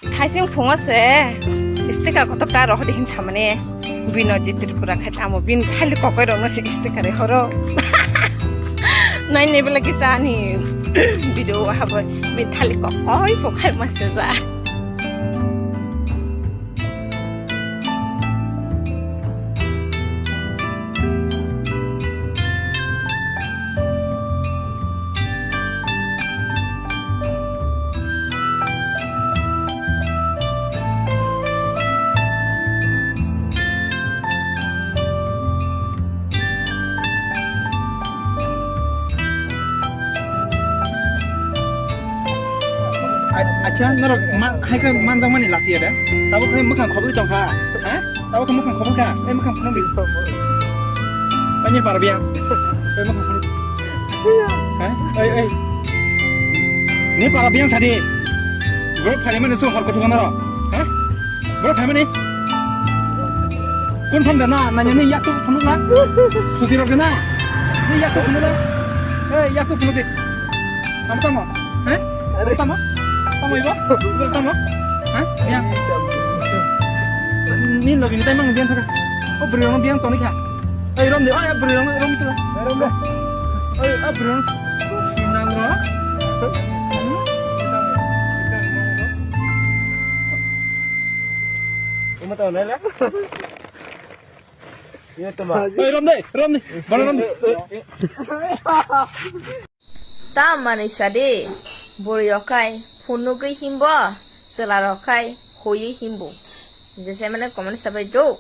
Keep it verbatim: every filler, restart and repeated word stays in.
Thaising phungo se sticker kotor ta rohor de hin samani. Bino je Tripura khai tamo bin thali kokoi rokno se sticker horo. Nai ne bela kisa ani video habo bin thali kokoi pokhai ma se ja. Acha, norok ma-, hai khe manjakmani lachiya de? Tabuk khe mwkhang khobwi tongkha, ha? Tabuk khe mwkhang khobwi kha, tei mwkhang phunukdi. Ani para biyang. Tei mwkhang phunuk. Ha? Ei, ei. Ni para biyang sadi. Bro, phari mani so hor kothok norok. Ha? Bro, phaimani. Kun pham da na, na ni yak tu phunuk na. Susi rok na. Ni yak tu phunuk na. Eh, yak tu phunuk de. Tamo tamo. Eh? Are tamo. Tamo ibo. Ibo tamo. Eh? Biang. Ni logi ni taimang biang thaka. O bri rong biang toni kha. Ei rom de. Ei bri rong rom tu. Rom de. Ei a bri rong. Nang ro. Imo tamo nai le? Imo tamo. Oi, rom de, rom de. Bono rom de. Ta manwi sadi, bwrwi okai phunugwi himbo, chwla rok khai hoiwi himbo. Jese mane comment sabai do.